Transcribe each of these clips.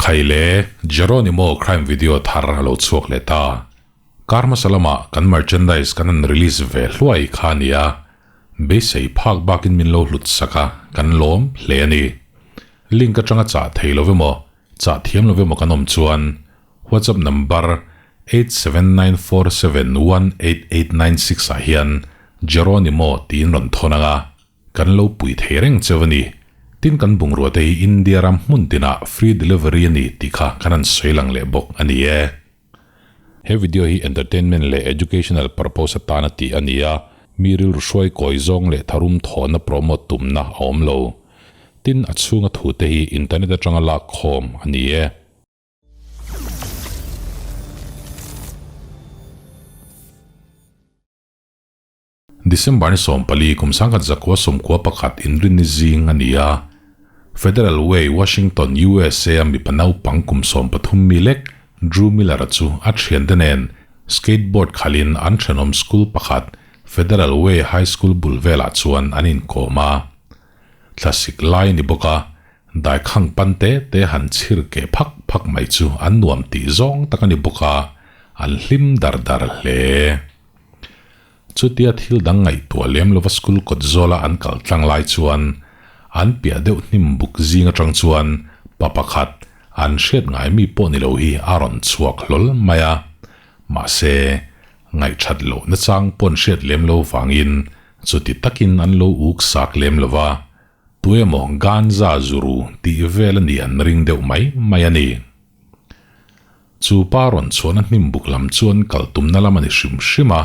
Khai le, Jeronimo crime video thar a lo chhuak leh ta. Kar hmasa lamah kan merchandise kan han release ve hluai kha a nia. Beisei phak bakin min lo hlut sak a, kan lawm hle a ni. Link atanga chah thei lo emaw, chah thiam lo emaw kan awm chuan WhatsApp number 8794718896 ah hian Jeronimo tiin rawn thawn ang a. Kan lo pui thei reng cheu a ni. Tin kan bungrua te hi India ram hmun tinah free delivery a ni tih kha kan han sawi lang leh bawk a ni e. He video hi entertainment leh educational purpose atana tih a ni a, mi rilru hruai kawi zawng leh tharum thawhna promote tumna a awm lo. Tin a chhunga thu te hi internet atanga lak khawm a ni e. December ni 14 kum 1991 inrinni zing a ni a. Federal Way, Washington, USA a mipa naupang kum 13 mi lek Drew Miller-a chu a thiante nen skateboard khalhin an thenawm school pakhat Federal Way High School bul velah chuan an inkawm a. Thlasik lai a ni bawk a, daikhang pan te te han chhir keh phak phak mai chu an nuam tih zawng tak a ni bawk a, an hlim dar dar hle. Chutia thil dang ngaihtuah lem lova school kawt zawla an kal tlang lai chuan an piah deuh hnim buk zing atang chuan pa pakhat an hriat ngai mi pawh ni lo hi a rawn chhuak hlawl mai a. Mahse, ngaihthat loh nachang pawn hriat lem lo vangin chuti takin an lo uk sak lem lova, tuemaw ganza zuru tih vel a nih an ring deuh mai mai a ni. Chu pa rawn chhuahna hnim buk lam chuan kal tumna lam a ni hrim hrim a,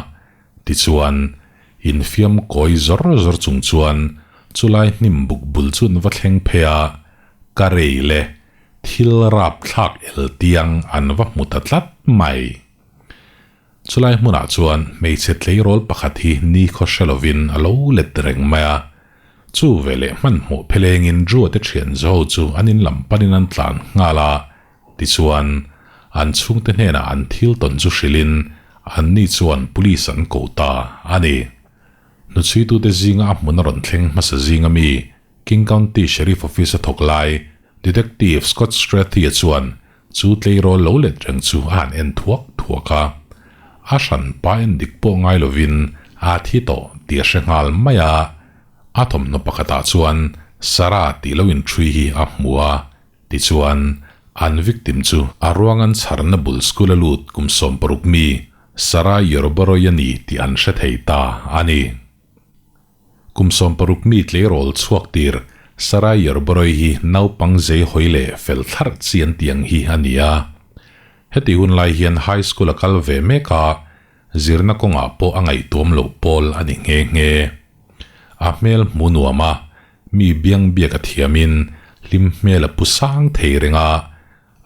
tichuan, infiam kawi zawr zawr chung chuan chulai hnim buk bul chu an va thleng phei a, ka rei le, thil rap thlak el tiang an va hmu ta tlat mai. Chulai hmunah chuan hmeichhe tleirawl pakhat hi nikhaw hre lovin a lo let reng mai a, chu veleh hmanhmawh phelengin Drew-a te thian zo chu an in lam panin an tlan nghal a, Tichuan, an chhungte hnenah an thil tawn chu hrilhin anni chuan police an ko ta a ni. Hnuchhuitute zinga a hmun a rawn thleng hmasa zinga mi King County Sheriff Office a thawk lai Detective Scott Strathy-a chuan chu tleirawl lo let reng chu a han en thuak thuak a. A hran pa en dik pawh ngai lovin a thi tawh tih a hre nghal mai a. A thawmhnaw pakhatah chuan Sarah tih lo inṭhui hi a hmu a. Tichuan, an victim chu a ruangan chharna bul school a lut kum 60 mi Sarai Yoroboroy a ni tih an hre thei ta a ni. Kum 60 mi tleirawl chhuak tir Sarai Yoroboroy hi naupang zei hawi leh fel thlarh chi an tih ang hi a ni a. Heti hun lai hian high school a kal ve mek a, zirna kawngah pawh a ngaihtuam loh pawl a ni nghe nghe. A hmel hmu nuam a, Mi biang biak a thiamin hlim hmel a pu sang thei reng a,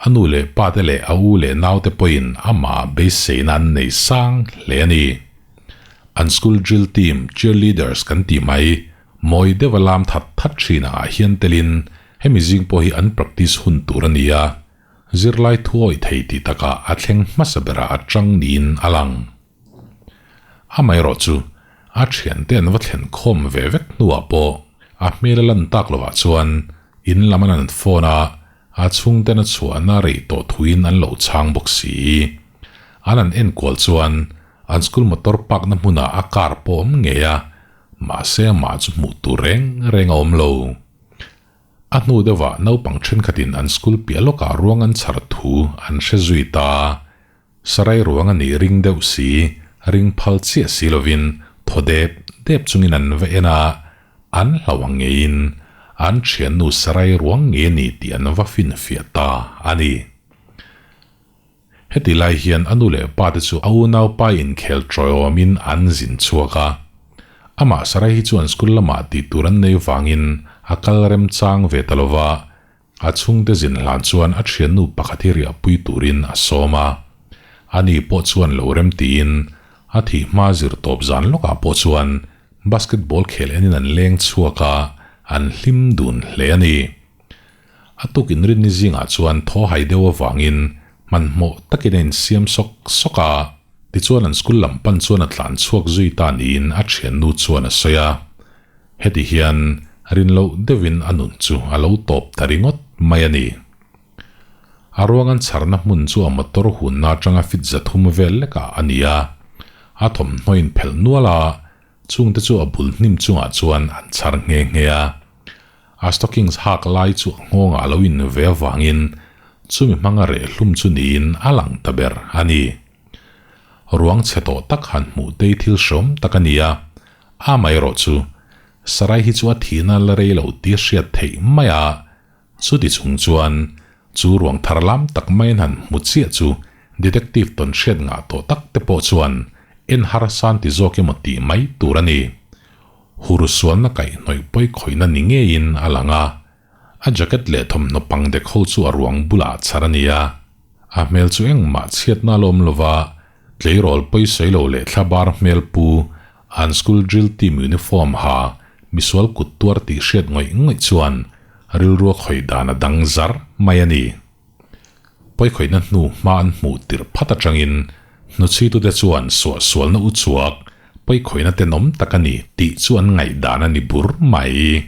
a nu leh pa te leh a u leh naute pawhin amah beiseina an nei sang hle a ni. An school drill team cheerleaders kan tih mai, mawi deuha lam that that thin angah hian telin hemi zing pawh hi an practice hun tur a ni a, zirlai thuawih thei tih takah a thleng hmasa berah a chang niin a lang. Amaherawh chu, a thiante an va thlen khawm ve vek hnuah pawh a hmel a lan tak lovah chuan in lam an an phone a, a chhungten a chhuahna rei tawh thuin an lo chhang bawk si. An an enkual chuan an school motor park na hmunah a car pawh awm ngei a, mahse amah chu hmuh tur reng reng a awm lo. A hnu deuhah naupang thenkhatin an school piah lawkah ruang an chhar thu an hre zui ta. Sarai ruang a nih ring deuh si, ring phal chiah si lovin thaw dep dep chungin an va en a, an hlauh ang ngeiin an thiannu sarai ruang ngei a ni tih an va finfiah ta a ni. Heti lai hian a nu leh pa te chu a unaupa inkhel tawiawmin an zin chhuak a. Amah sarai hi chuan school lamah tih tur an nei vangin a kal remchang ve ta lova, A chhungte zin hlan chuan a thiannu pakhat hi riahpui turin a sawm a. Ani pawh chuan lo rem tiin a thih hma zir tawp zan lawkah pawh chuan basketball khel enin an leng chhuak a, an hlim dun hle a ni. A tuk inrinni zingah chuan thaw hai deuh avangin hmanhmawh takin a insiam sawk sawk a, tichuan an school lam pan chuan a tlan chhuak zui ta niin a thiannu chuan a sawi a. Heti hian rin loh deuhin a nun chu a lo tawp ta ringawt mai a ni. A ruang an chharna hmun chu a motor hunna atanga fit 300 vel lekah a ni a, a thawmhnaw in phelh nual a, chungte chu a bul hnim chungah chuan an chhar nghe nghe a. A stockings hak lai chu a nghawngah a lo in ve avangin chumi hmanga reh hlum chu niin a lang ta ber a ni. Ruang chhe tawh tak han hmuh tei thil hreawm tak a ni a, amaherawh chu Sarai hi chu a thihna la rei lo tih a hriat theih mai a, chuti chung chuan chu ruang thar lam tak maiin han hmu chiah chu detective tawn hriat ngah tawh tak te pawh chuan en harsan ti zawk emaw tih mai tur a ni. Hur sualna kaihhnawih pawi khawihna ni ngeiin a lang a, a jacket leh thawmhnaw pang dek ho chu a ruang bulah chhar a ni a, a hmel chu engmah chhiatna a la awm lova, tleirawl pawi sawi lo leh thlabar hmel pu An school drill team uniform ha misual kut tuar tih hriat ngawih ngawih chuan rilrua khawih dan a dang zar mai a ni. Pawikhawihna hnu hma an hmuh tirh phat atangin hnuchhuitute chuan suahsualna u chhuak pawikhawihna tenawm tak a ni tih chu an ngaihdan a ni bur mai.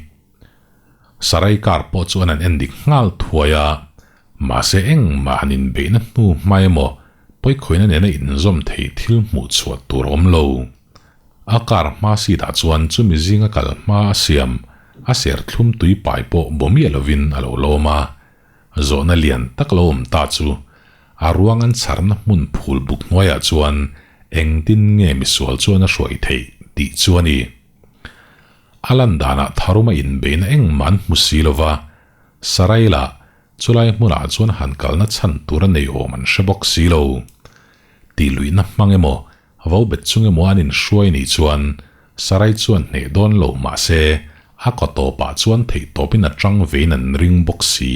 Sarai car pawh chu an an endik nghal thuai a, mahse engmah han inbeihna hnu hma emaw pawikhawihna nena inzawm theih thil hmuh chhuah tur a awm lo. A car hma seat ah chuan chumi zinga kal hma a siam a serthlum tui pai pawh baw miah lovin a lo lawm a. Zawhna lian tak lo awm ta chu a ruang an chharna hmun phul buk hnuaiah chuan engtin nge misual chuan a hruai theih tih chu a ni. A lan danah tharuma inbeihna engmah an hmu si lova, Sarai lah chulai hmunah chuan han kalna chhan tur a nei awm an hre bawk si lo. Tih luihna hmang emaw, vo bet chung emaw an inhruai nih chuan Sarai chuan hneh dawn lo mah se a kaw tawpah chuan theihtawpin a tang vein an ring bawk si.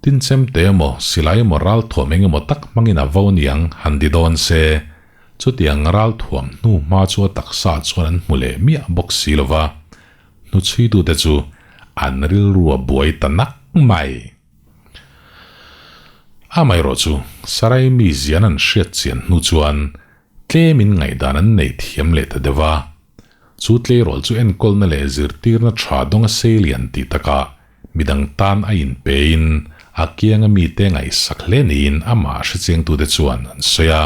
Tin chemte emaw, silai emaw ralthuam eng emaw tak hmangin a vo niang han ti dawn se, chutiang ralthuam hnu hma chu a taksa chuan an hmu leh miah bawk si lo va, hnuchhuitute chu an rilru a buai ta nak mai. Amaherawh chu Sarai mi zian an hriat chian hnu chuan tlemin ngaihdan an nei thiam leh ta deuh a, chu tleirawl chu enkawlna leh zirtirna tha dawnga seilian tih takah Midang tan a inpein a kianga mite ngaihsak hle niin amah hrechiangtute chuan an sawi a.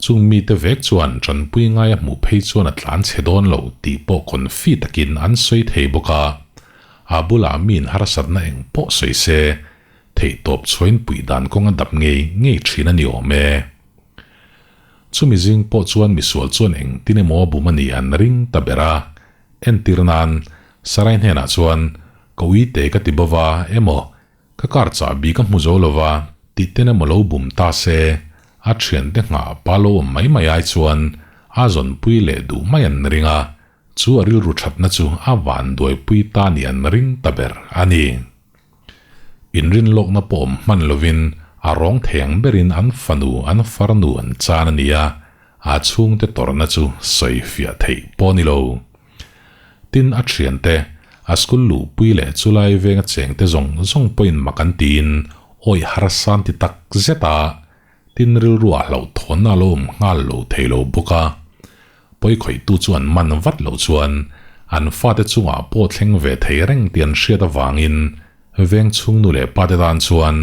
Chung mite vek chuan tanpui ngai a hmuh phei chuan a tlan chhe dawn lo tih pawh confi takin an sawi thei bawk a. A bulah miin harsatna eng pawh sawi se, theihtawp chhuain puih dan kawng a dap ngei ngei thin a ni awm e. Chumi zing pawh chuan misual chuan engtin emaw a bum a nih an ring ta ber a. Entir nan, Sarai hnenah chuan, Ka ui te ka ti bova emaw, ka car chahbi ka hmu zo lova tih ten emaw lo bum ta se, a thiante nghah pa lo awm mai mai ai chuan a zawnpui leh duh mai an ring a, chu a rilru thatna chu a vanduaipui ta nih an ring ta ber a ni. Inrinlawkna pawh awm hman lovin a rawng thei ang berin an fanu an farnu an chan a ni a, a chhungte tawrhna chu sawi fiah theih pawh a ni lo. Tin, a thiante, a school luhpui leh chulai venga chengte zawng zawng pawhin mak an tiin awih harsa an ti tak zet a, tin rilruah hlauhthawnna a lo awm nghal lo thei lo bawk a. Pawikhawihtu chu an man vat loh chuan an fate chungah pawh thleng ve thei reng tih an hriat avangin veng chhung nu leh pate tan chuan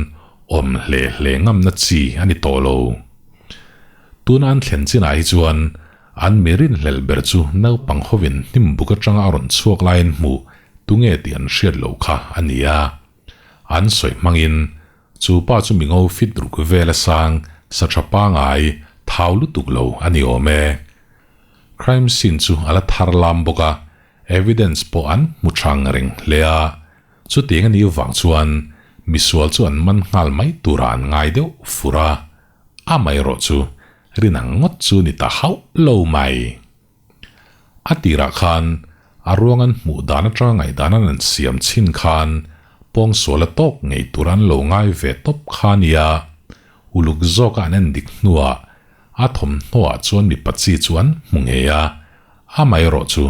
awm hle hle ngamna chi a ni tawh lo. Tuna an thlen chinah hi chuan an mi rinhlelh ber chu naupang hovin hnim buk atanga a rawn chhuak laiin hmuh tunge tih an hriat loh kha a ni a. An sawi hmangin Chu pa chu mingo fit ruk vel a sang, sa tha pangai, thau lutuk lo a ni awm e. Crime scene chu a la thar lam bawk a, evidence pawh an hmu thang reng hle a. Chutiang a nih vang chuan misual chu an man nghal mai turah an ngai deuh fur a, amaherawh chu rinang ngawt chu ni ta hauh lo mai. A tirah khan a ruang an hmuh dan atanga ngaihdan an an siam chhin khan pawngsual a tawk ngei tur an lo ngai ve tawp kha nia. Uluk zawka an en dik hnuah a thawmhnaw ah chuan mipa chi chu an hmu ngei a, amaherawh chu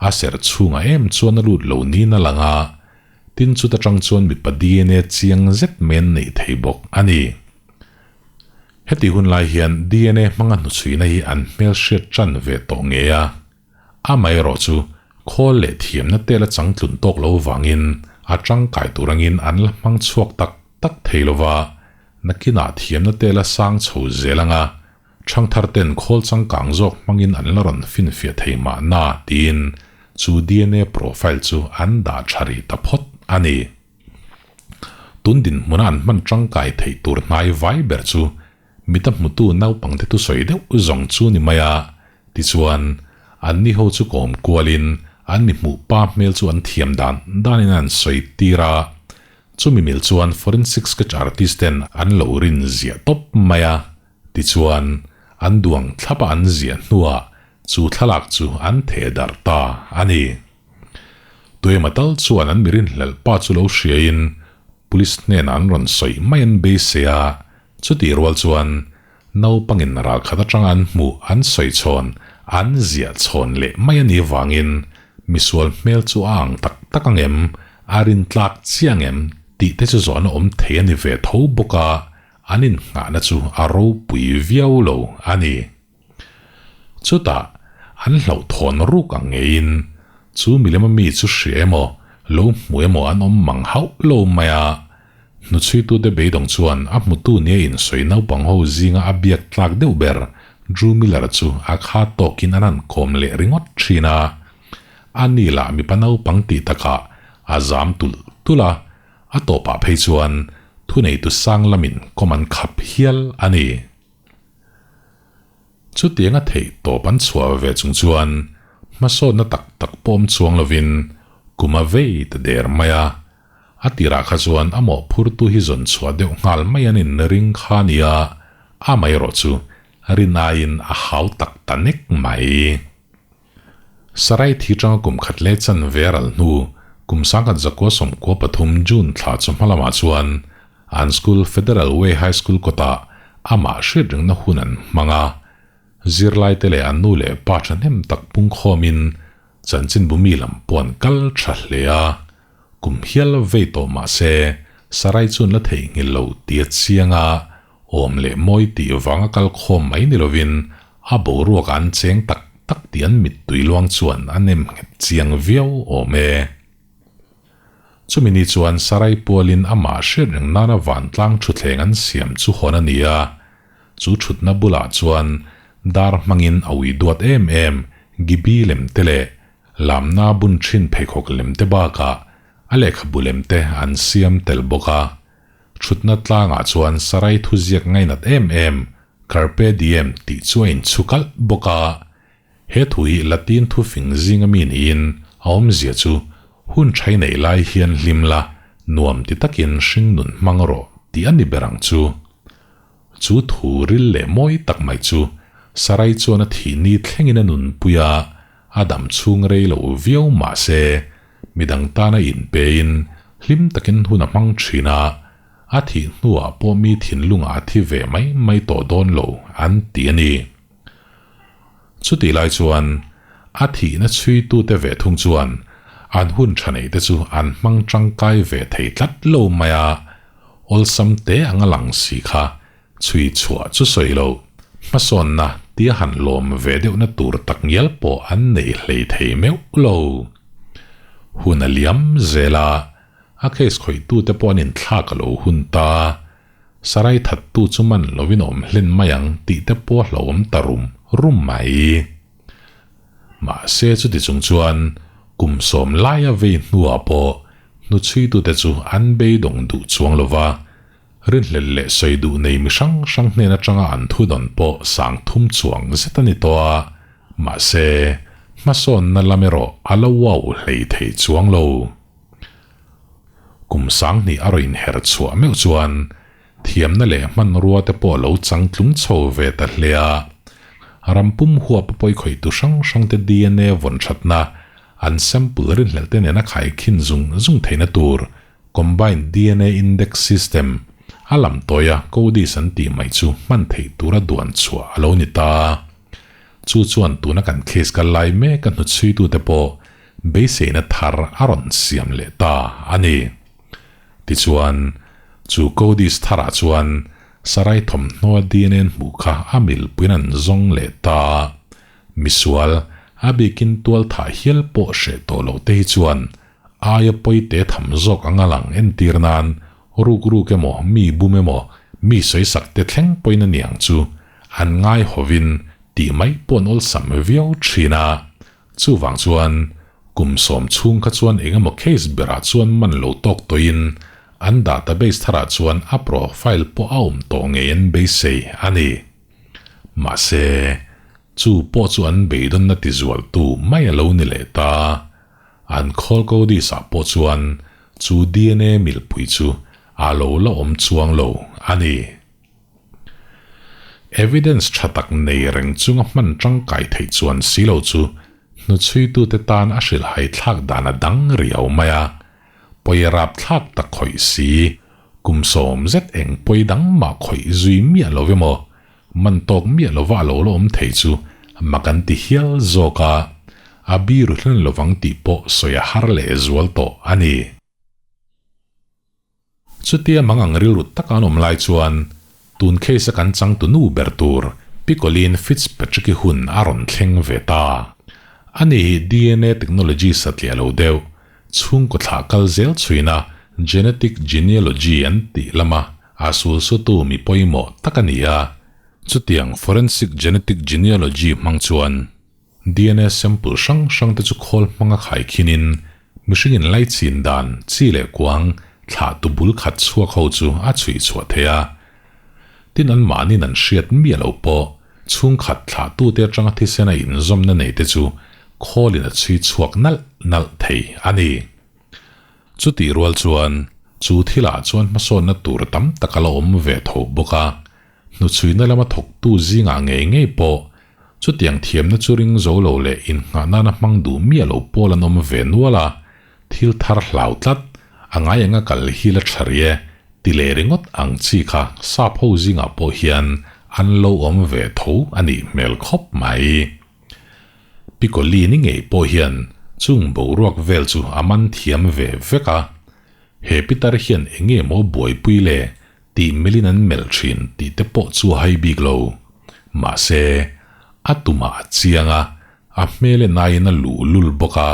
a serh chhungah em chuan a lut lo niin a lang a, tin chuta tang chuan mipa dna chiang zet mai an neih thei bawk a ni. Heti hun lai hian dna hmanga hnuchhuihna hi an hmelhriat tan ve tawh ngei a, amaherawh chu khawl leh thiamna tel a changtlun tawk lo vangin a tangkai tur angin an la hmang chhuak tak tak thei lova, nakinah thiamna te la sang chho zel anga Ṭhangthar ten khawl changkang zawk hmangin an la rawn finfiah thei mahna tiin chu dna profile chu an dah ṭha rih ta phawt a ni. Tun dinhmuna an hman ṭangkai theih tur hnai vai ber chu mita hmutu naupangte thusawi deuh zawng chu ni mai a, tichuan anni ho chu kawm kualin an mi hmuh pa hmel chu an thiam dan danin an sawi tir a, chumi mil chuan forensic sketch artist ten an lo rin ziah tawp mai a. Tichuan, an duang thlapa an ziah hnuah chu thlalak chu an theh darh ta a ni. Tuema tal chuan an mirinhlelh pa chu lo hriain Police hnenah an rawn sawi mai an beisei a, chutih rual chuan naupangin ralkhat atanga an hmuh an sawi chhawn an ziah chhawn leh mai a nih vangin misual hmel chu a ang tak tak ang em, a rintlak chiah ang em tih te chu zawhna awm thei a ni ve tho bawk a. An innghahna chu a ropui viau lo a ni. Chutah an hlauhthawn ruk ang ngeiin chu milema mi chu hria emaw, lo hmu emaw an awm mang hauh lo mai a. Hnuchhuitute beidawng chuan a hmutu nia insawi naupang ho zinga a biak tlak deuh ber Drew Miller chu a kha tawkin an han kawm leh ringawt thin a. Ani lah mipa naupang tih takah a zam tulh tulh a. A tawpah phei chuan thuneitu sang lamin kawm an khap hial a ni. Chutianga theih tawp an chhuah ve chung chuan hmasawnna tak tak pawm chuang lovin kum a vei ta der mai a. A tirah kha chuan a mawhphurtu hi zawn chhuah deuh nghal mai an inring kha a nia, amaherawh chu rin aiin a hau tak ta nek mai. Sarai thi tanga kum khat leh chan ve a ral hnu, kum 1993 June thla chu hma lamah chuan an school Federal Way High School kawtah amah hriat ringna hun an hmang a. Zirlaite leh an nu leh pa thahnem tak pungkhawmin chanchinbu mi lam pawh an kal tha hle a. Kum hial vei tawh mah se Sarai chuan la theihnghilh lo tih a chiang a, Awm leh mawi tih vanga kal khawm mai ni lovin a boruak an cheng tak tak tih an mittui luang chuan a nem nghet chiang viau awm e. Chumi ni chuan Sarai pualin amah hriat reng nana vantlang thutthleng an siam chu hawn a ni a, chu thutna bulah chuan dar hmangin a ui duat em em Gibi lem te leh lamna bun thin pheikhawk lem te bakah a lehkhabu lem te an siam tel bawk a. Thutna tlangah chuan Sarai thuziak ngainat em em, Carpe diem tih chu a inchhu kalh bawk a. He thu hi Latin thufing zinga mi niin a awmzia chu hun thai nei lai hian hlim la, nuam ti takin hring nun hmang rawh tih a ni ber ang chu. Chu thu ril leh mawi tak mai chu Sarai chuan a thih ni thlengin a nunpui a, a dam chhung rei lo viau mah se Midang tana inpein hlim takin hun a hmang thin a, a thih hnuah pawh mi thinlungah a thi ve mai mai tawh dawn lo an ti a ni. Chutih lai chuan a thihna chhuitute ve thung chuan an hun tha neite chu an hmang tangkai ve thei tlat lo mai a, awlsam te anga lang si kha chhui chhuah chu sawi lo, hmasawnna tia han lawm ve deuhna tur tak ngial pawh an nei hlei thei meuh lo. Hun a liam zel a, a case khawihtute pawh an inthlak a lo hun ta. Sarai thattu chu man lovin awm hlen mai ang tih te pawh a hlauhawm ta rum rum mai. Mahse chuti chung chuan kum sawm laia vei hnuah pawh hnuchhuitute chu an beidawng duh chuang lova, Rinhlelh leh sawi duh nei mi hrang hrang hnen atanga an thu dawn pawh sang thum chuang zet a ni tawh a, mahse, hmasawnna lam erawh a lo wow hlei thei chuang lo. Kum sanghnih a rawn inher chhuah meuh chuan thiamna leh hmanrua te pawh a lo changtlung chho ve ta hle a, ram pum huap a pawikhawihtu hrang hrangte dna vawn thatna an sample rinhlelh te nena khaikhin zung zung theihna tur Combined dna Index System, a lam tawia CODIS an tih mai chu hman theih tura duan chhuah a lo ni ta. Chu chuan tuna kan case kal lai mek a hnuchhuitute pawh beiseina thar a rawn siam leh ta a ni. Tichuan, chu CODIS tharah chuan Sarai thawmhnaw dna an hmuh kha a milpuiin an zawng leh ta. Misual, a bikin tualthah hial pawh hreh tawh loh te hi chuan Aia pawite tham zawk anga lang entir nan Ruk ruk emaw, mi bum emaw, mi sawisak te thleng pawhin a niang chu an ngai hovin tih mai pawh an awlsam viau thin a. Chuvang chuan kum sawm chhung kha chuan engemaw case berah chuan man lo tawk tawhin an database tharah chuan a profile pawh a awm tawh ngei an beisei a ni. Mahse, chu pawh chu an beidawnna tizualtu mai a lo ni leh ta. An khawl ko disah pawh chuan chu dna milpui chu a lo la awm chuang lo a ni. Evidence tha tak nei reng chunga hman tangkai theih chuan si lo chu hnuchhuitute tan a hrilhhai thlak dan a dang riau mai a. Pawi rap thlak tak khawih si, kum sawm zet eng pawi dang mah khawih zui miah lo emaw, man tawk miah lova a lo la awm thei chu mak an ti hial zawk a, a biru hlen lovang tih pawh sawi a har leh zual tawh a ni. Chutia mang ang rilru taka an awm lai chuan tun case a kan changtu nu ber tur Pi Colleen Fitzpatrick-i hun a rawn thleng ve ta. Ani hi dna technology satliah lo deuh, chhungkaw thlah kal zel chhuina genetic genealogy an tih lama a sulsutu mi pawimawh tak a ni a. Chutiang forensic genetic genealogy hmang chuan Dna sample hrang hrang te chu khawl hmanga khai khinin mihring in laichin dan chi leh kuang thlah tu bul khat chhuak ho chu a chhui chhuah thei a. Tin an mahnin an hriat miah lo pawh chhungkhat thlah tu te atanga thisen a inzawmna nei te chu khawlin a chhui chhuak nalh nalh thei a ni. Chutih rual chuan chu thilah chuan hmasawnna tur tam tak a la awm ve tho bawk a. Hnuchhuina lama thawktu zingah ngei ngei pawh chutiang thiamna chu ring zo lo leh innghah nana hmang duh miah lo pawl an awm ve nual a, thil thar hlau tlat, a ngai anga kal hi la tha ri e, ti leh ringawt ang chi kha sap ho zingah pawh hian an lo awm ve tho a nih hmel khawp mai. Piccoli ni ngei pawh hian chung boruak vel chu a man thiam ve vek a, he pitar hian enge maw buaipui le Tih melhin an melh thin tih te pawh chu a hai bik lo. Mahse, a tumah a chiang a, a hmel en aiin a luh lul bawk a,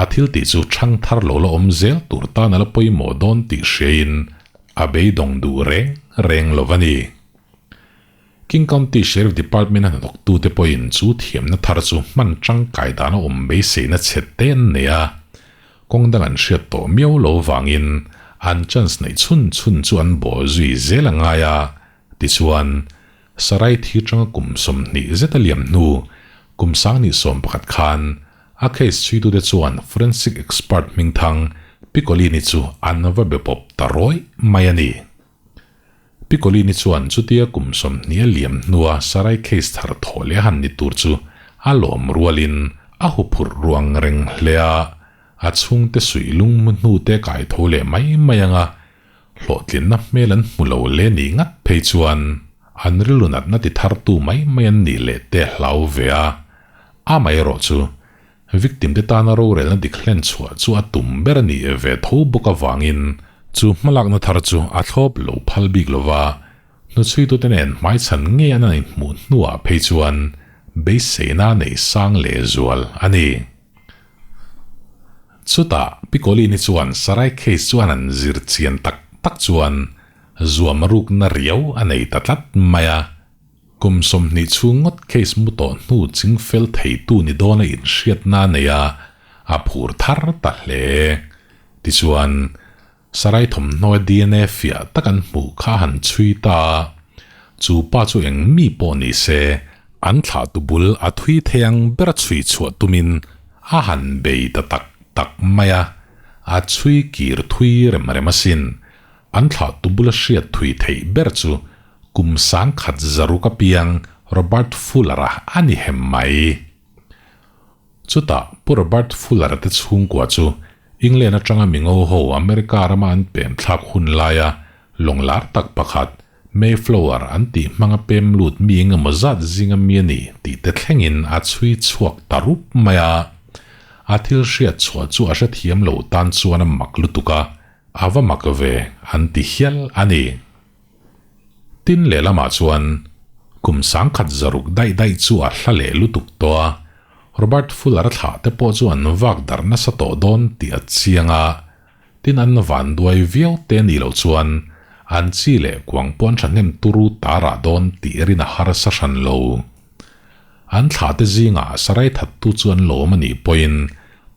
a thil tih chu chhang thar lo la awm zel tur tan a la pawimawh dawn tih hriain a beidawng duh reng reng lo a ni. King County Sheriff Department a hnathawktute pawhin chu thiamna thar chu hman tangkai dan a awm beiseina chhe te an nei a, kawng dang an hriat tawh miau lo vangin an chance neih chhun chhun chu an bawh zui zel a ngai a, tichuan, Sarai thi tanga kum 20 zet a liam hnu kum 2011 khan a case chhuitute chuan forensic expert hmingthang Piccolini chu an va be pawp ta rawih mai a ni. Piccolini chuan chutia kum 20 a liam hnua Sarai case thar thawh leh a han ni tur chu a lawm rualin a huphurh ruang reng hle a, a chhungte suih lung mu hnute kai tho leh mai mai anga hlawhtlinna hmel an hmu lo le ni ngat phei chuan an rilru natna ti thartu mai mai an nih leh te hlau ve a, amaherawh chu Victim te tana rorelna dik hlen chhuah chu a tum ber a nih ve tho bawk avangin chu hmalakna thar chu a thlawp lo phal bik lova, hnuchhuitute nen hmaichhan ngei an an inhmuh hnuah phei chuan beiseina nei sang lehzual a ni. Chutah Piccolini chuan Sarai case chuan an zir chian tak tak chuan zuam rukna riau a nei ta tlat mai a. Kum 20 chhung ngawt case mu tawh hnu ching fel theitu ni dawna inhriatna a nei a, a phur thar ta hle. Tichuan, Sarai thawmhnaw dna fiah tak an hmuh kha a han chhui ta a, chu pa chu eng mi pawh ni se, an thlahtu bul a thui thei ang ber a chhui chhuah tumin a han bei ta tak tak mai a, a chhui kir thui rem rem asin. An thlahtu bula hriat thui theih ber chu kum 1060 apiang Robert Fuller-a a ni hem mai. Chutah Pu Robert Fuller-a te chhungkua chu England atanga mingo ho America rama an pem thlak hun laia lawng lar tak pakhat Mayflower an tih hmanga pem lut mi engemaw zat zinga mi a ni tih te thlengin a chhui chhuak ta rup mai a. A thil hriat chhuah chu a hrethiam lo tan chuan a mak lutuk a, a va mak ve an ti hial a ni. Tin lehlamah chuan kum 1060 daih daih chu a hla leh lutuk tawh a, Robert Fuller-a thlah te pawh chu an vak darh nasa tawh dawn tih a chiang a. Tin an vanduai viau te nih loh chuan an chi leh kuang pawh an thahnem turu tarah dawn tih rin a harsa hran lo. An thlah te zingah sarai thattu chu an lawm a nih pawhin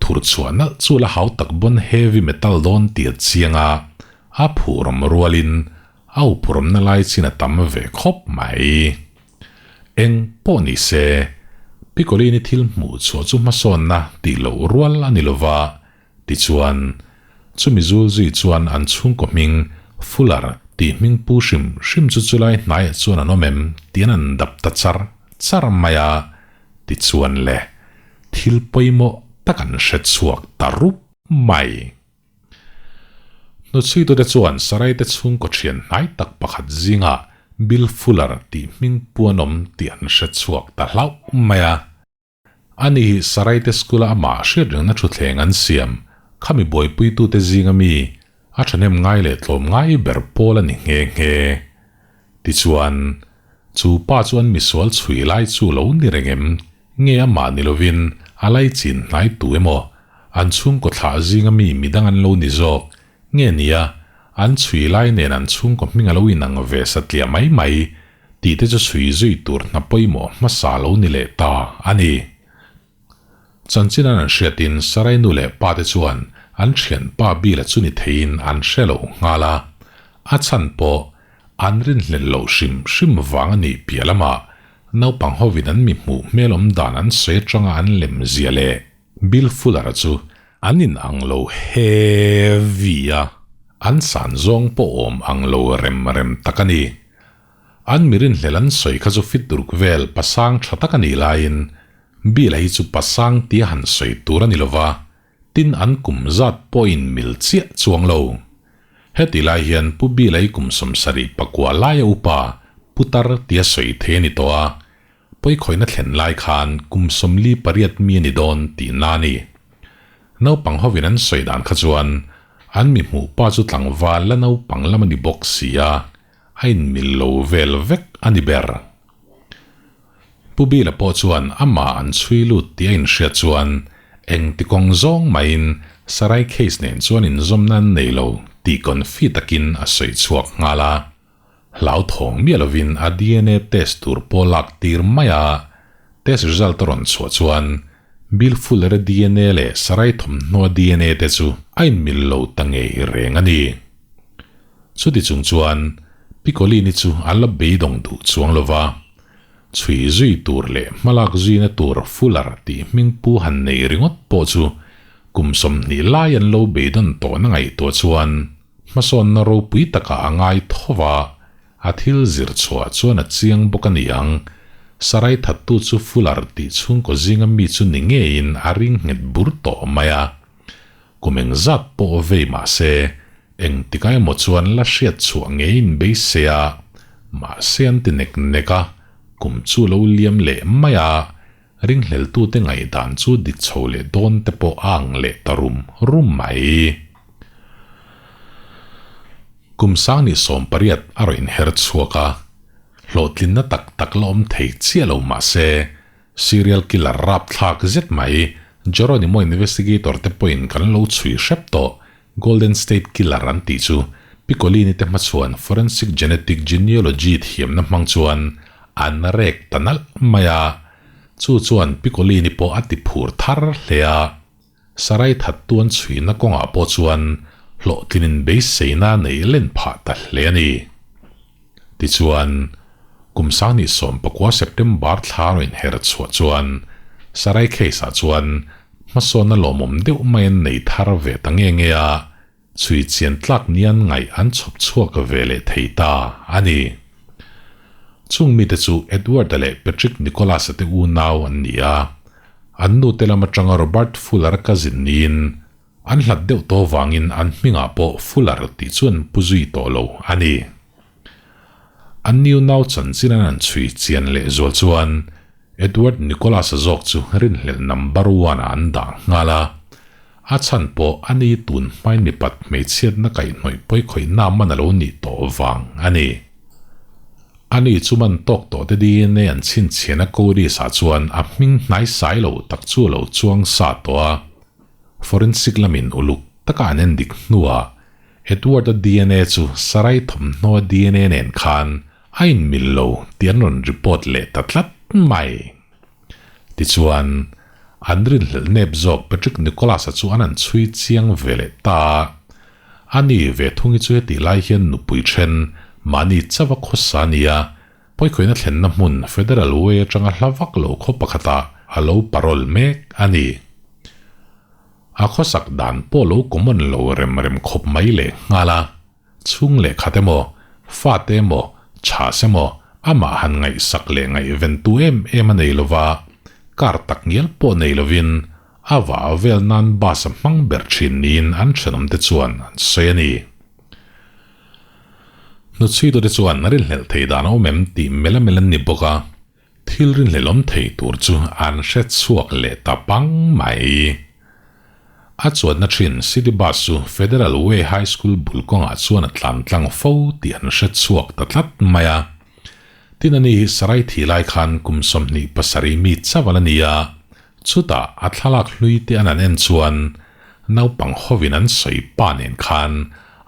thur chhuah nalh chu la hau tak bawn heavy metal dawn tih a chiang a, a phurawm rualin a uphurawmna lai chin a tam ve khawp mai. Eng pawh ni se, Piccolini thil hmuh chhuah chu hmasawnna tih loh rual a ni lova, Tichuan, chumi zul zui chuan an chhungkaw hming Fuller tih hming pu hrim hrim chu chulai hnaiah chuan an awm em tih an an dap ta char char mai a, tichuan le, thil pawimawh tak an hre chhuak ta rup mai. Hnuchhuitute chuan Saraite chhungkaw thian hnai tak pakhat zingah Bill Fuller tih hming pu an awm tih an hre chhuak ta hlauh mai a. Ani hi Saraite School-a amah hriatrengna thutthleng an siam, khami buaipuitute zinga mi a thahnem ngai leh tlawm ngai ber pawl a ni nghe nghe. Tichuan, chu pa chu an misual chhui lai chu lo ni reng em? Nge amah ni lovin a laichin hnai tu emaw, an chhungkaw thlah zinga mi midang an lo ni zawk? Nge nia, an chhui lai nen an chhungkaw hming a lo inang ve satliah mai mai tih te chu chhui zui tur hna pawimawh hmasa lo ni leh ta a ni. Chanchin an an hriatin Sarai nu leh pa te chuan an thianpa Bila chu ni theiin an hre lo nghal a, a chhan pawh an rinhlelh loh hrim hrim vang a nih piah lamah naupang hovin an mi hmuh hmel awm dan an sawi atanga an lem zia leh Bill Fuller-a chu an in ang lo heavy a, an san zawng pawh awm ang lo rem rem tak a ni. An mi rinhlel an sawi kha chu fit ruk vel pasang tha tak a nih laiin Bill-a hi chu pasang tia han sawi tur a ni lova, tin an kum zat pawhin mil chiah chuang lo. Heti lai hian Pu Bill-a hi kum 74 laia upa putar tia sawi thei a ni tawh a, Pawikhawihna thlen lai khan kum 48 mi a ni dawn tih na a ni. Naupang hovin an sawi dan kha chuan an mi hmuh pa chu tlangval la naupang lam a ni bawk si a, a inmil lo vel vek a ni ber. Pu Bila pawh chuan amah an chhui lut tih a inhriat chuan engti kawng zawng maiin Sarai case nen chuan inzawmna an nei lo tih confi takin a sawi chhuak nghal a. Hlauthawng miah lovin a dna test tur pawh lak tir mai a, test result a rawn chhuah chuan Bill Fuller-a dna leh Sarai thawmhnaw dna te chu a inmil lo ta ngei reng a ni. Chuti chung chuan Piccolini chu a la beidawng duh chuang lo va, chhui zui tur leh hmalak zuina tur Fuller tih hming pu han nei ringawt pawh chu kum 20 lai an lo beidawn tawhna ngaihtuah chuan Hmasawnna ropui takah a ngai tho va, a thil zir chhuah chuan a chiang bawk a ni ang. Sarai thattu chu Fuller tih chhungkaw zinga mi chu ni ngeiin a ring nghet bur tawh mai a. Kum engzat pawh vei mah se, engtikah emaw chuan la hriat chhuah ngeiin beisei a, mahse an ti nek nek a, kum chu lo liam leh mai a, ringhleltute ngaihdan chu dik chho leh dawn te pawh a ang leh ta rum rum mai. Kum 2018 a rawn inher chhuak a, hlawhtlinna tak tak la awm thei chiah lo mah se, serial killer rapthlak zet mai Geronimo investigator te pawhin kan lo chhui hrep tawh Golden State Killer an tih chu Piccolini te hmachhuan forensic genetic genealogy thiamna hmang chuan an rek ta nalh mai a, chu chuan Piccolini pawh a ti phur thar hle a. Sarai thattu an chhuihna kawngah pawh chuan hlawhtlinin beiseina nei len phah ta hle a ni. Tichuan, kum 2019 September thla rawn inher chhuah chuan Sarai case-ah chuan hmasawnna lawmawm deuh mai an nei thar ve ta nge nge a, chhui chian tlak nian ngaih an chhawp chhuak ve leh thei ta a ni. Chung mite chu Edward-a leh Patrick Nicholas-a te unau an ni a, an nute lam atanga Robert Fuller-a cousin niin an hlat deuh tawh vangin an hmingah pawh Fuller tih chu an pu zui tawh lo a ni. An unau chanchin an han chhui chian leh zual chuan Edward Nicholas-a zawk chu rinhlelh number one-ah an dah nghal a, a chhan pawh a ni tun hmain mipat hmeichhiatna kaihhnawih pawikhawihna man a lo nih tawh vang a ni. Ani chu man tawk tawh te dna an chhinchhiahna Codis-ah chuan a hming hnaisai lo tak chu a lo chuang sa tawh a, forensic lamin uluk. taka an endik hnuah Edward-a dna chu Sarai thawmhnaw dna nen khan a inmil lo tih an rawn report leh ta tlat mai. Tichuan, an rinhlelh nep zawk Patrick Nicholas-a chu an han chhui chiang ve leh ta a. Ani ve thung hi chu hetih lai hian nupui then mahni chauh a khawsa a ni a, Pawikhawihna thlenna hmun Federal Way atanga hla vak lo khaw pakhatah a lo parole mek a ni. A khawsak dan pawh lo common lo rem rem khawp mai leh nghal a, chhung leh khat emaw, fate emaw, chhas emaw amah han ngaihsak leh ngaihventu em em a nei lova, car tak ngial pawh nei lovin a vah vel nan bus a hmang ber thin niin an thenawmte chuan an sawi a ni. Hnuchhuitute chuan rinhlelh thei dan a awm em tih mela mel an ni bawk a, thil rinhlelh awm thei tur chu an hre chhuak leh ta pang mai. A chuanna thin City Bus chu Federal Way High School bul kawngah chuan a tlan tlang fo tih an hre chhuak ta tlat mai a. Tin ani hi Sarai thih lai khan kum 27 mi chauh a la ni a, chutah a thlalak hlui te an an en chuan naupang hovin an sawi pa nen khan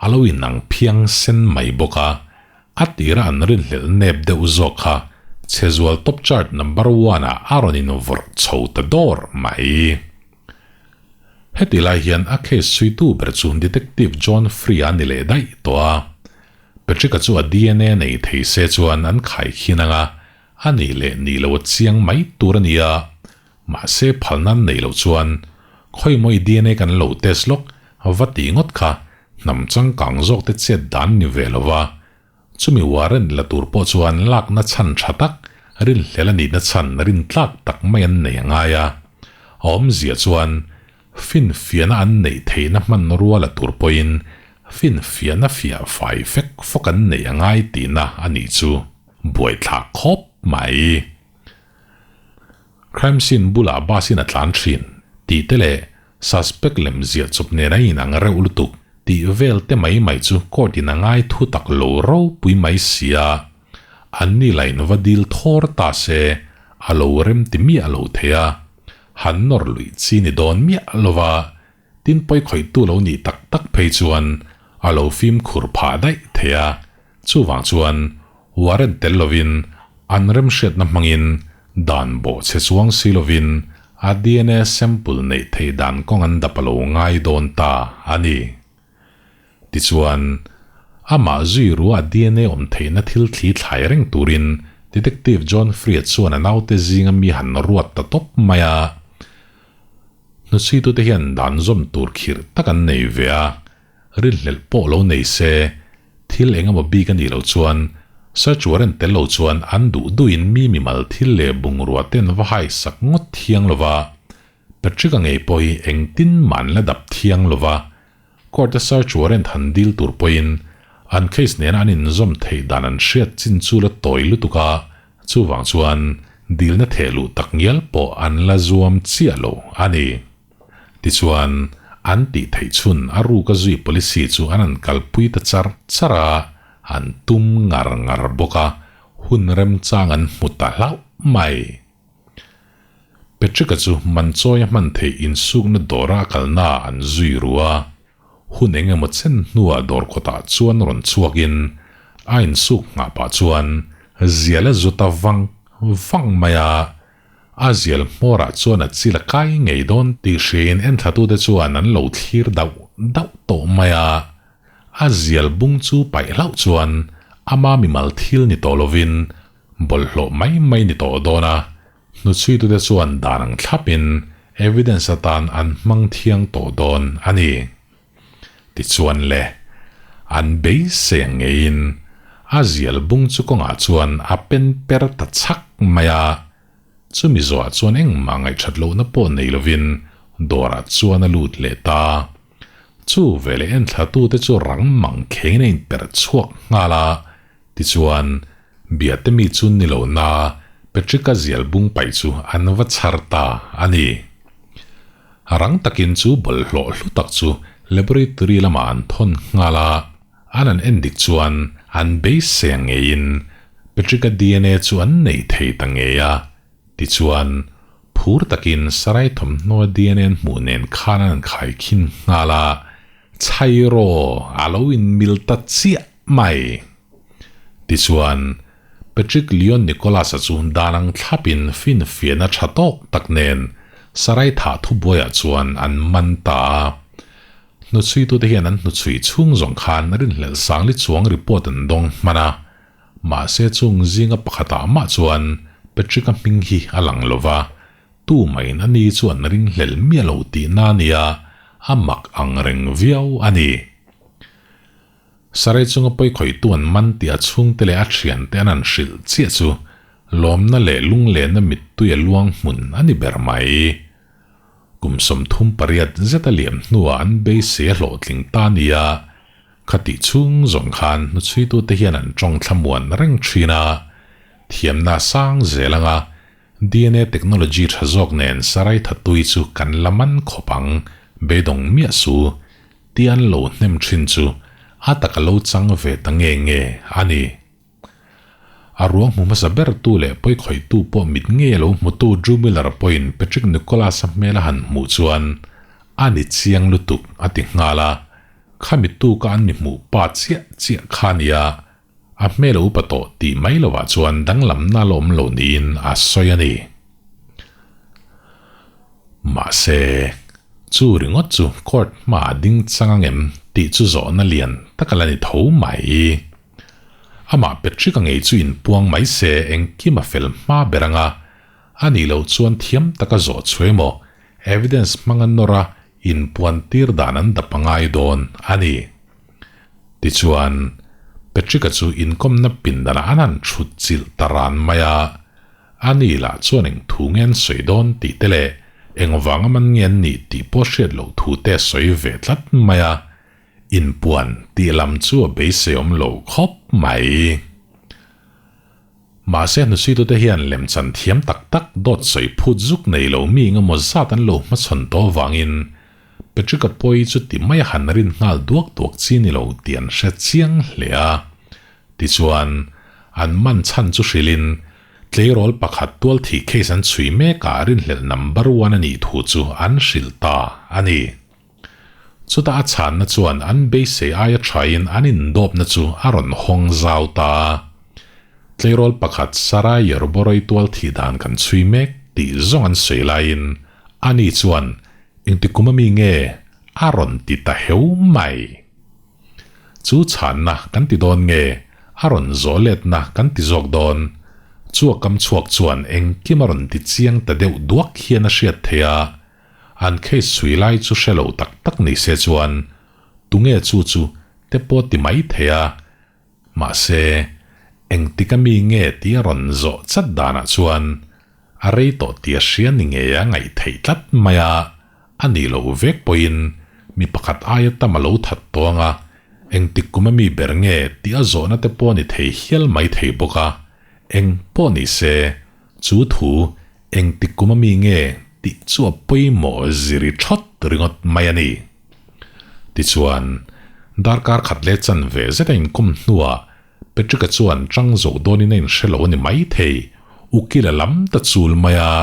a lo inang phiang sen mai bawk a, a tira an rinhlelh nep deuh zawk kha chhezual top chart number one ah a rawn invawrh chho ta dawr mai. Heti lai hian a case chhuitu ber chu Detective John Free-a ni leh daih tawh a, Patrick-a chu a dna nei thei se chuan an khaikhin ang a, a nih leh nih loh a chiang mai tur a ni a, Mahse phal nan neih loh chuan khawi maw i dna kan lo test lawk va tih ngawt kha hnam changkang zawk te chet dan ni ve lo va, chumi warrant la tur pawh chuan lakna chhan tha tak, rinhlel a nihna chhan rin tlak tak mai an nei a ngai a. A awmzia chuan finfiahna an neih theihna hmanrua la tur pawhin finfiahna fiah fai fek fawk an neih a ngai tihna a nih chu buaithlak khawp mai. Crime scene bulah bus in a tlan thin tih te leh suspect lem ziah chawp nen a inang reuh lutuk tih vel te mai mai chu court in a ngai thu tak lo ropui mai sia, an ni lain va dil thawr ta se a lo rem ti miah lo thei a, han nawr luih chi ni dawn miah lova tin pawi khawihtu lo nih tak tak phei chuan a lo fimkhur phah daih thei a, chuvang chuan Warrant tel lovin, an remhriatna hmangin dan bawh chhe chuang si lovin a dna sample neih theih dan kawng an dap a lo ngai dawn ta a ni. Tichuan, amah zui rua a dna awm theihna thil thli thlai reng turin Detective John Freed chuan a naute zinga mi han ruat ta tawp mai a. Hnuchhuitute hian dan zawm tur khirh tak an nei ve a. Rinhlelh pawh lo nei se, thil eng emaw bik a nih loh chuan search warrant tel lo chuan an duh duhin mi mimal thil leh bungrua ten va haisak ngawt thiang lo va, Patrick-a ngei pawh hi engtin mah an la dap thiang lo va, court-a search warrant han dil tur pawhin an case nena an inzawm theih dan an hriat chin chu la tawi lutuk a, chuvang chuan dilna theh luh tak ngial pawh an la zuam chiah lo a ni. Tichuan, an tih theih chhun a ruka zui policy chu an han kalpui ta char char a, an tum ngar ngar bawk a, hun remchang an hmu ta hlauh mai. Patrick-a chu Manchawi-a hman theih insukna dawra a kalnaah an zui ru a, hun eng emaw chen hnuah dawr kawtah chuan rawn chhuakin a insuk nghah pah chuan zial a zu ta vang vang mai a, A zial hmawrah chuan a chil a kai ngei dawn tih hriain enthlatute chuan an lo thlir dauh dauh tawh mai a. A zial bung chu paih hlauh chuan ama mimal thil ni tawh lovin bawlhhlawh mai mai ni tawh dawn a, hnuchhuitute chuan dan ang thlapin evidence atan an hmang thiang tawh dawn a ni. Tichuan le, an beisei ang ngeiin a zial bung chu kawngah chuan a pen per ta chhak mai a, chumi zawhah chuan engmah ngaihthat lohna pawh nei lovin dawrah chuan a lut leh ta. Chu veleh enthlatute chu rang mang khengin a inperh chhuak nghal a, tichuan Biate mi chu ni lo na Patrick-a zial bung paih chu an va chhar ta a ni. Rang takin chu bawlhhlawh hlu tak chu laboratory lamah an thawn nghal a, an an en dik chuan an beisei ang ngeiin Patrick-a dna chu an nei thei ta ngei a, tichuan phur takin Sarai thawmhnaw dna an hmuh nen khan an an khaikhin nghal a. Chhairaw a lo inmil ta chiah mai. Tichuan, Patrick Leon Nicholas-a chu dan ang thlapin finfiahna tha tawk tak nen Sarai thah thubuaiah chuan an man ta a. Hnuchhuitute hian an hnuchhui chhung zawng khan rinhlelh sangli chuang report an dawng hman a. Mahse chung zinga pakhatah mah chuan Patrick-a hming hi a lang lo va, tu mahin a ni chu an ringhlel miah lo tihna a nia, a mak ang reng viau a ni. Sarai chunga pawikhawihtu an man tih a chhungte leh a thiante an han hrilh chiah chu lawmna leh lunglenna mittui a luang hmun a ni ber mai. Kum 38 zet a liam hnuah an beisei a hlawhtling ta nia, khatih chhung zawng khan hnuchhuitute hian an tawng thlamuan reng thin a, thiamna a sang zel anga DNA technology tha zawk nen Sarai thatui chu kan la man khawp ang, beidawng miah su, tih an lo hnem thin chu a taka lo chang ve ta nge nge a ni. A ruang hmu hmasa bertu leh pawikhawihtu pawh mit ngei a lo hmutu Drew Miller pawhin Patrick Nicholas-a hmel a han hmuh chuan a ni chiang lutuk a ti nghal a, khami tuka an mi hmuh pa chiah chiah kha a nia, a hmel a upa tawh tih mai lovah chuan danglamna la awm lo niin a sawi a ni. Mahse, chu ringawt chu court hmaah ding chang angem tih chu zawhna lian tak a la ni tho mai. Amah Patrick-a ngei chu inpuang mai se engkim a fel hma ber anga, a nih loh chuan thiam taka zawh chhuah emaw evidence hmanga nawr a inpuan tir dan an dap a ngai dawn a ni. Tichuan, Patrick-a chu inkawmna pindanah an han thut chilh ta ran mai a, a ni lah chuan eng thu nge an sawi dawn tih te leh engvanga man nge an nih tih pawh hriat loh thu te a sawi ve tlat mai a, Inpuan tih lam chu a beisei awm lo khawp mai. Mahse hnusuitute hian lemchan thiam tak tak dawt sawi phut zuk nei lo mi engemaw zat an lo hmachhawn tawh avangin Patrick-a pawi chu ti mai a han rin nghal duak duak chi ni lo tih an hre chiang hle a. Tichuan, an man chhan chu hrilhin tleirawl pakhat tual thih case an chhui mekah rinhlelh number one a nih thu chu an hrilh ta a ni. Chutah a chhanna chuan an beisei aia thain an indawpna chu a rawn hawng zau ta a. Tleirawl pakhat Sarai Yerboroi tual thih dan kan chhui mek tih zawng an sawi laiin ani chuan engti kum ami nge a rawn ti ta heu mai. Chu chhanna kan ti dawn nge a rawn zawh letna kan ti zawk dawn? Chu a kam chhuak chuan engkim a rawn ti chiang ta deuh duak hian a hriat theih a. An case chhui lai chu hre lo tak tak ni se chuan tunge chu chu te pawh ti mai thei a, mahse engtik a mi nge tih a rawn zawh chat danah chuan a rei tawh tih a hria ni ngei a ngaih theih tlat mai a, a nih loh vek pawhin mi pakhat aia tam a lo that tawh ang a, engtik kum a mi ber nge tih a zawhna te pawh ni thei hial mai thei bawk a, eng pawh ni se chu thu Engtik kum a mi nge tih chu a pawimawh ziri thawt ringawt mai a ni. Tichuan, darkar khat leh chanve zet a inkawm hnuah Patrick-a chuan chang zo dawnin a inhre lo a ni maithei, ukil a lam ta chul mai a.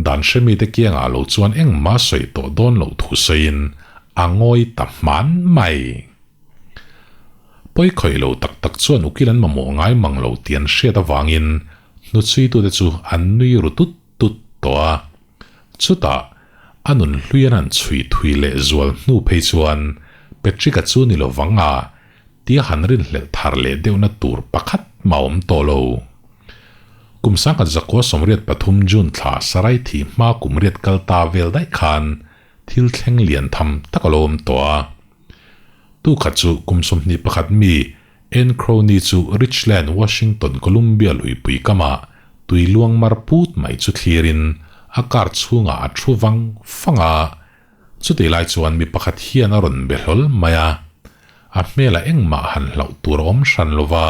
Dan hremite kiangah lo chuan engmah sawi tawh dawn loh thu sawiin a ngawi ta hman mai. Pawikhawih lo tak tak chuan ukil an mamawh ngai mang lo tih an hriat avangin Hnuchhuitute chu an nui ru tut tut tawh a. Chutah, a nun hlui an han chhui thui leh zual hnu phei chuan Patrick-a chu ni lo vang a, tia han rinhlelh thar leh deuhna tur pakhat mah awm tawh lo. Kum 1983 June thla Sarai thih hma kum riat kal ta vel daih khan thil thleng lian tham tak a lo awm tawh a. Tu khat chu kum 21 mi Ann Crowley chu Richland, Washington, Columbia luipui kamah tui luang mar put mai chu thlirin a car chhungah a thu vang fang a. Chutih lai chuan mi pakhat hian a rawn be hlawl mai a. A hmelah engmah han hlauh tur a awm hran lo va,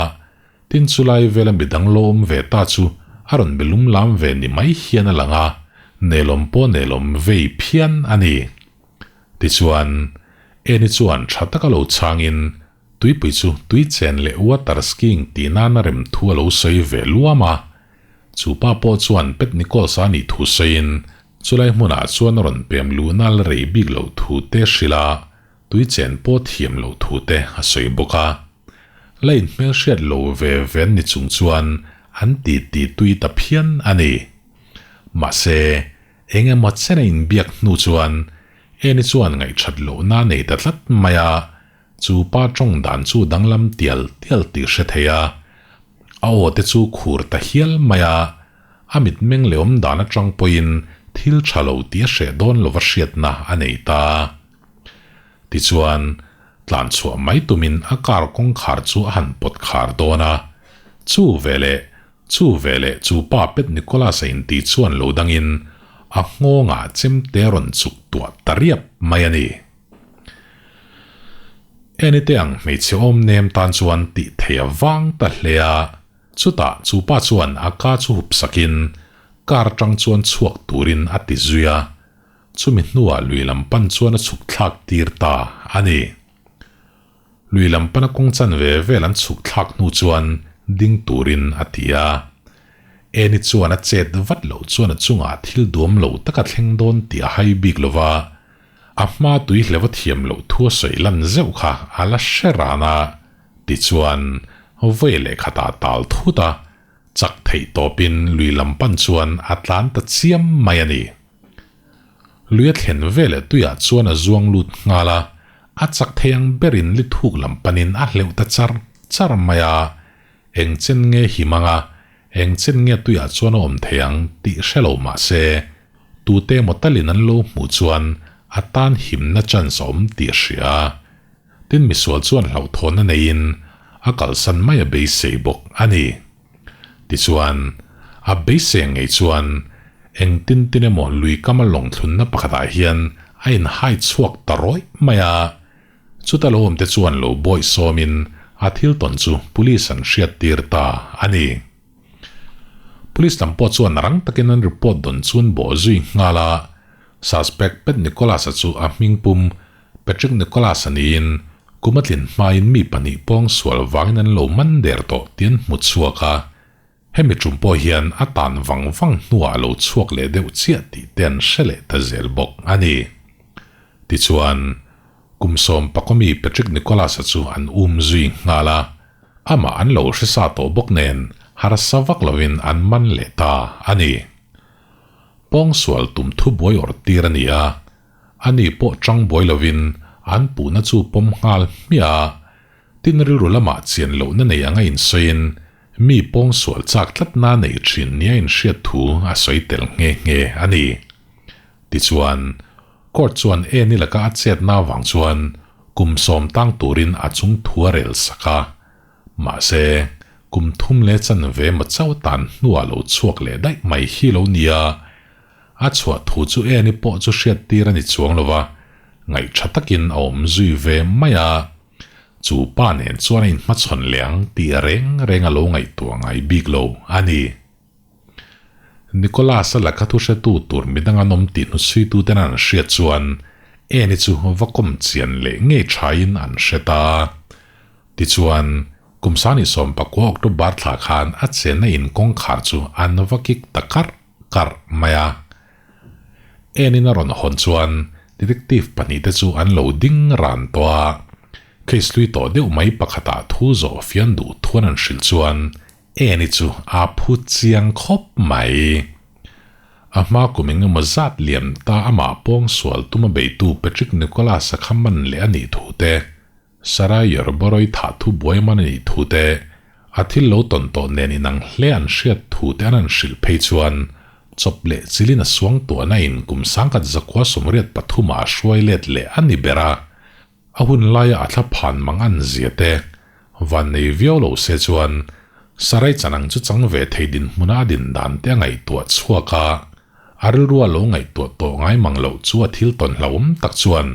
tin chulai vela midang lo awm ve ta chu a rawn be lum lam ve ni mai hian a lang a, nelawm pawh nelawm vei phian a ni. Tichuan, Annie chuan tha taka lo chhangin Tuipui chu tui chen leh water skiing tih nana rem thu a lo sawi ve luam a. Chu pa pawh chuan Pet Nichols-a a nih thu sawiin chulai hmunah chuan a rawn pem luh nal rei bik loh thu te hrilh a. Tui chen pawh thiam loh thu te a sawi bawk a. La inhmelhriat lo ve ve an ni chung chuan an ti ti tui ta phian a ni. Mahse, eng emaw chen a inbiak hnu chuan Eni chuan ngaihthat lohna a nei ta tlat mai a, chu pa tawng dan chu danglam tial tial tih hre thei a. A aw te chu khur ta hial mai a, a mitmeng leh awm dan atang pawhin thil tha lo tih a hreh dawn lova hriatna a nei ta. Tichuan, tlan chhuah mai tumin a car kawngkhar chu a han pawt khar dawn a, chu veleh, chu veleh chu pa Pet Nicholas-a inti chuan lo dangin a nghawngah chemte rawn chuk tuah ta riap mai a ni. Enite ang hmeichhe awm nem tan chuan tih theih a vang ta hle a, chutah chu pa chuan a ka chu hup sakin car atang chuan chhuak turin a ti zui a, chumi hnuah lui lam pan chuan a chhuk thlak tir ta a ni. Lui lam pana kawng chan ve vel an chhuk thlak hnu chuan ding turin a ti a. Eni chuan a chet vat loh chuan a chungah thil duam lo taka thleng dawn tih a hai bik lo va, A hma tui hleva thiam loh thu a sawi lan zeuh kha a la hre ran a, tichuan vawi leh khatah tal thut a, chak theih tawpin lui lam pan chuan a tlan ta chiam mai a ni. Lui a thlen veleh tuiah chuan a zuang lut nghal a, a chak thei ang berin li thuk lam panin a hleuh ta char char mai a, eng chen nge him anga eng chen nge tuiah chuan a awm thei ang tih hre lo mah se, Tute emaw talin an lo hmuh chuan a tan himna chance a awm tih a hria. Tin misual chuan hlauhthawnna neiin a kalsan mai a beisei bawk a ni. Tichuan, a beisei ang ngei chuan engtin tin emaw lui kama lawng thlunna pakhatah hian a inhai chhuak ta rawih mai a. Chuta lo awmte chuan lo bawih sawmin a thil tawn chu police an hriattir ta a ni. Police lam pawh chuan rang takin an report dawn chun bawh zui nghal a, suspect Pat Nicholas-a chu a hming pum Patrick Nicholas-a niin kum a tlin hmain mi pahnih pawngsual vangin an lo man der tawh tih an hmu chhuak a, hemi tum pawh hian a tan vang vang hnuah a lo chhuak leh deuh chiah tih te an hre leh ta zel bawk a ni. Tichuan, kum sawm pakawmi Patrick Nicholas-a chu an um zui nghal a. Amah an lo hre sa tawh bawk nen harsa vak lovin an man leh ta a ni. Pawngsual tum thu buai awrh tir a ni a, ani pawh chang buai lovin an puhna chu pawm nghal hmiah a, tin rilru lamah chian lohna nei anga insawiin mi pawngsual chak tlatna nei thin nia inhriat thu a sawi tel nghe nghe a ni. Tichuan, court chuan Eni laka a chetna avang chuan Kum sawm tang turin a chung thu a rel sak a, mahse, kum thum leh chanve maw chauh tan hnuah lo chhuak leh daih mai hi lo nia. A chhuah thu chu Eni pawh chu hriat tir a ni chuang lo va, ngaih tha takin a awm zui ve mai a. Chu pa nen chuan a inhmachhawn leh ang tih reng reng a lo ngaihtuah ngai bik lo a ni. Nicholas-a laka thu hretu tur midang an awm tih hnuchhuituten an hriat chuan Eni chu va kawm chian leh ngei thain an hre ta. Tichuan, kum sani sawmpakua October thla khan a chenna in kawngkhar chu an va kik ta karh karh mai a. Enin a rawn hawn chuan detective pahnihte chu an lo ding ran tawh a. Case hlui tawh deuh mai pakhatah thu zawh fian duh thuan an hrilh chuan Eni chu a phu chiang khawp mai. A hma kum eng emaw zat liam ta amah pawngsual tuma beitu Patrick Nicholas-a kha man leh a nih thu te, Sarah Yorboroi thah thu buai man a nih thu te, a thil lo tawn tawh nen inang hle an hriat thu te an han hrilh phei chuan chawp leh chilin a suang tuahna in kum sangkhat zakua 83 ah a hruai let leh a ni ber a. A hun laia a thla phan mang an zia te van nei viau lo se chuan Sarai chanang chu chang ve thei dinhmuna a din dan te a ngaihtuah chhuak a, a rilrua lo ngaihtuah tawh ngai mang loh chu a thil tawn hlauhawm tak chuan